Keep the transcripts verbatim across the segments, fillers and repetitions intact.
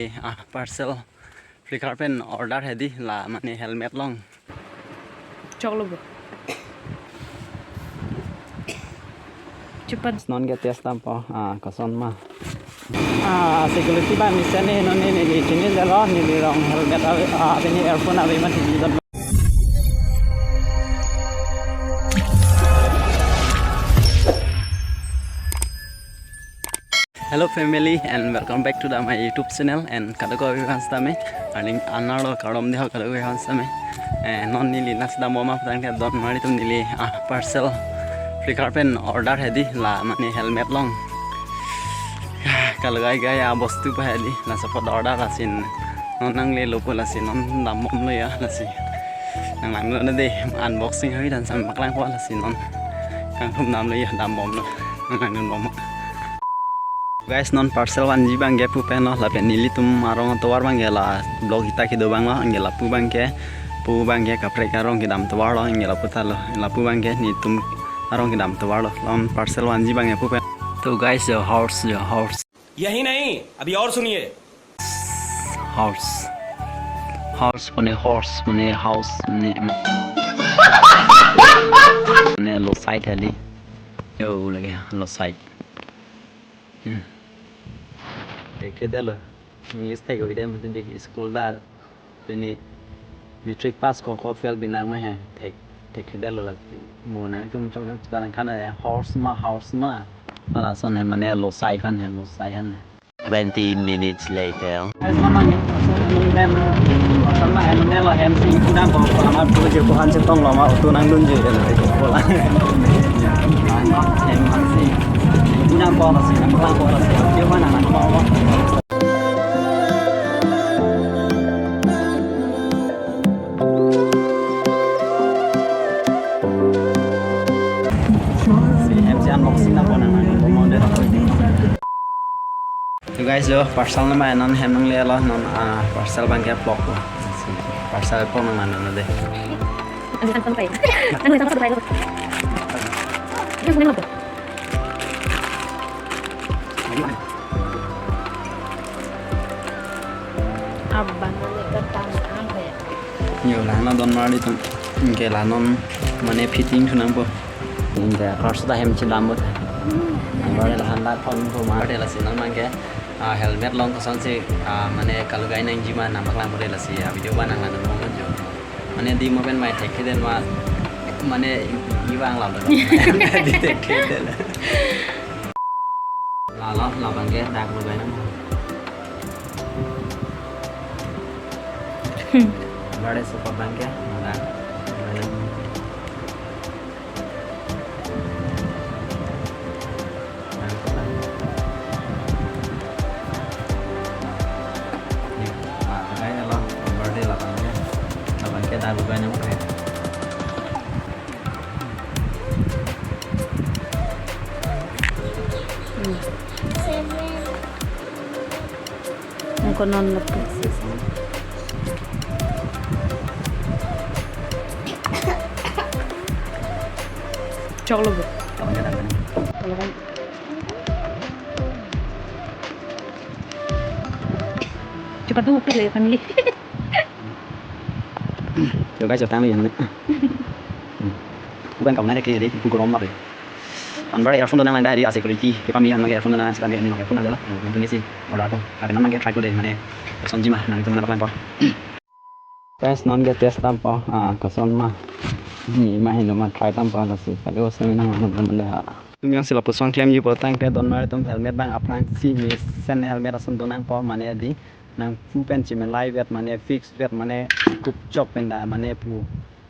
Ah, parcel Flipkart pen order hedi la mane helmet along. Choklo bo. Chupan. Non ke test dampo, ah, koson ma. Ah, security abang mesen ne non ne ne chinine lo, neli rong helmet ave, ah, ave ne earphone ave ma thik don. Hello family and welcome back to the my YouTube channel and kadokave aphan sitame arni anerlo kardom dei ho kadokave aphan sitame. Eh, non neli nasi dambom aphrang ke don mari atum neli, ah, parcel Flipkart pen order hedi la mane helmet along. Kalogai gai abostu pa hedi la support order asin non nanglelo po lasi non dambomlo ya lasi. Nanglanglo na dei unboxing hoi dan sam paklang po lasi non. Kangthum damlo ya dambomlo. Nanglangdun bom. Guys, non parcel vanji abang ke pu pen lo lapen nelitum arong atovar abang ke la block hita kedo abang lo, anke lapu abang ke pu abang ke kaprek arong kedam tovar lo, anke lapu ta lo, lapu abang ke netum arong kedam tovar lo, non parcel vanji abang ke pu pen. To guys, your horse, your horse. यही नहीं, अभी और सुनिए। Horse. Horse mane horse mane house mane. Mane lo side hali. Yo lagi lo side. Hmm. Thekthe detlo. English thek oi dem tu di school da. Pini matric pass ko ko fail binang me he. Thek thekthe detlo la. Mo nangtum chok chok kan kan horse ma house ma. Ala son he mane lo side aphan he lo side aphan he. Twenty minutes later. Guys, mane, mane, mane, mane lo hem si ipu dampo, lama tu je ko han chetong lo ma, auto nangdunji, ko la. Hem si ipu dampo, si nang lang ko, si dia mana nang mau. Si hem si unboxing dampo nang nang mau dei. So guys, lo parcel nama non hem nanglelo non, ah, parcel abang ke plok lo. Parcel plok nang nang dei. Ano isang pampay? Ano isang pampay? Yung nang Abang ni kata apa ya? Yo la non don mari atum. Anke la non mane fitting thu nangpo. Anke harus ta hem chedam bo. Anke la han la thon ko ma de lasi non abang ke, ah, helmet along kosonsi, ah, mane kalogai nangji ma nang paklang bo de lasi, ah, video abang nang lang mo jo. Mane di mo pen mai thekthe det ma mane i bang la lo. Di thekthe det. La lo, la abang ke dak logai nang. Bade support abang ke dak logai nang. Ni, la logai lo, bade la abang ke. La abang ke dak logai nang. Hmm. Nangkonon lapu. Choklo bo. Cepat dulu ya family. Yo guys, yo tang yan. Bukan kamu nanya ke dei, bukan nomor dei. Anbar earphone donang lang dei, a security. Kita mi anmang earphone donang, sekarang ini earphone aja lah. Ini sih, order ko. Tapi anmang ke try ko dei, mane kosonji ma, nangtum nang paklang po. Guys, non ke test dampo, ah, koson ma. Ni ma heno ma try dampo lasi. Kali koson nang nang nang. Tum yang si lapuson klemji apotang ke don mari atum helmet abang aphrangsi mesen helmet ason donangpo mane di. Nang pu pen chemelai vet mane fix vet mane kup chok pen da mane pu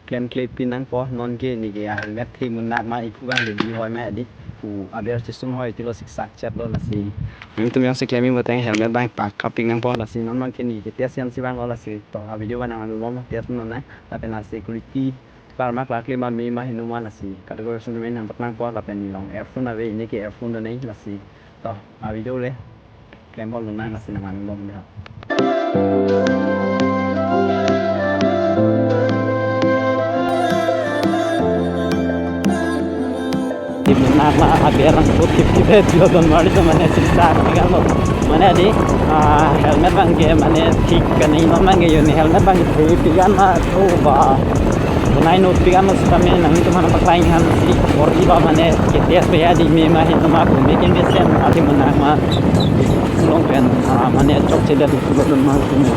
klemkle pin nangpo non ke neke a helmet the munak ma ipu abang le di hoi ma di pu aber chisum hoi tilo siksak chet lo lasi. Nangtum yang si klemji apotang helmet abang pakka pin nangpo lasi non non ke neke test yang si abang lo lasi to a video abang nang lo test non na lapen a security par mak lakle ma me ma heno ma lasi. Kadokave ason me nang paklang po lapen ni long earphone ave ini ke earphone do nei lasi. To, a video le. Klem bom nang lasi nang mang bom ya. Ama aber angko thip thip et lo don mari to mane sisa kan lo. Mane adi, ah, helmet abang ke mane thik kan, non abang ke yo ne helmet abang ke thik kan ma to ba. Bonai nutpik an setame nangtum aphan paklang-an si, or iba mane ke test pe adi me ma hin ma ko me kin besen adi menang ma. Along pen, ah, mane chokchedet lo don ma ko me.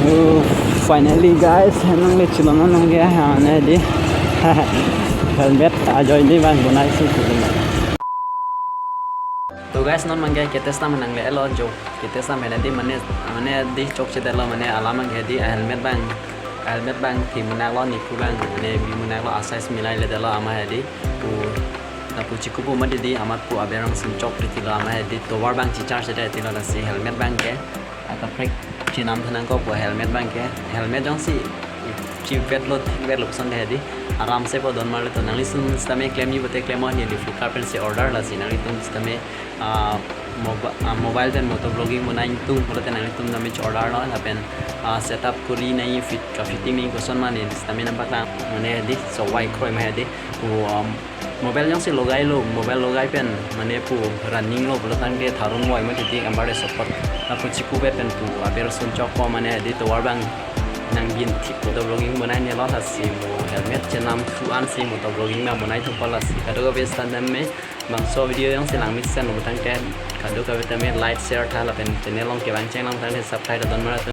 Oh, finally guys, nangle chilon nangke, ah, mane adi helmet ajoine abang bonai si. To guys, non abang ke ketestam nangle-etlo jo. Ketestam mane adi mane, mane adi chokchedetlo mane alam abang ke adi helmet abang, helmet abang thip munak lo, nephu abang mane bi munak lo, a size milailedetlo ama adi. Pu lapu chikupu mati adi amat pu aber angsun chok ritilo ama adi, tovar abang chicharge det ritilo, lasi helmet abang ke akaprek chenamthu nangkok pu helmet abang ke. Helmet jongsi chipvet lo, thikvet lo puson ke adi aram se po don mari to. Nanglitum setame klemji pote klem-o, neli Flipkart pen si order, lasi nanglitum setame, ah, mobi-, ah, mobile pen motovlogging bonai ingtung pulote nanglitum setame order lo, lapen, ah, setup kuli nai fit ka fitting nai koson ma ne setame nangpaklang. Mane adi sowai kroi ma adi pu, um, mobile jongsi logailo, mobile logai pen mane pu running lo pulo tangte tharung lo, imo titik ambar de support. Lapu chikupet pen pu aber sun chok ko mane adi tovar abang nanggin thik motovlogging bonai ne lo, lasi mo helmet chenamthu an si motovlogging abang bonai thupo, lasi kadokave setame bangso video jongsi langmesen lo tangte kadokave tame like, share tha lapen channel along kevang cheng lang tangte subscribe don mara.